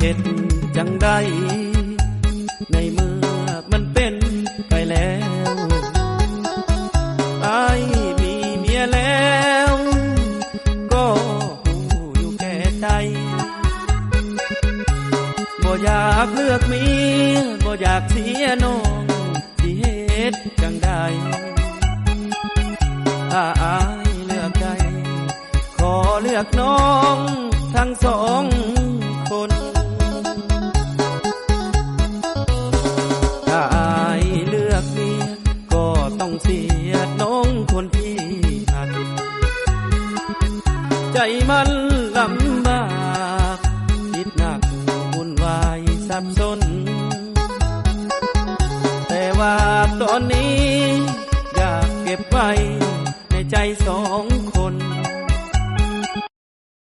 ເຮັດຈັ່ງໃດ ໃນເມື່ອມັນເປັນໄປແລ້ວ ອ້າຍມີເມຍແລ້ວ ກໍຮູ້ຢູ່ແກ່ໃຈ ບໍ່ຢາກເລືອກເມຍ ບໍ່ຢາກເສຍນ້ອງ ຊິເຮັດຈັ່ງໃດ ຖ້າອ້າຍເລືອກໄດ້ ຂໍເລືອກນ້ອງທັງສອງຄົນ ຖ້າອ້າຍເລືອກເມຍ ກໍຕ້ອງເສຍນ້ອງຄົນທີ່ຮັກ ໃຈມັນລຳບາກ ຄິດໜັກວຸ່ນວາຍສັບສົ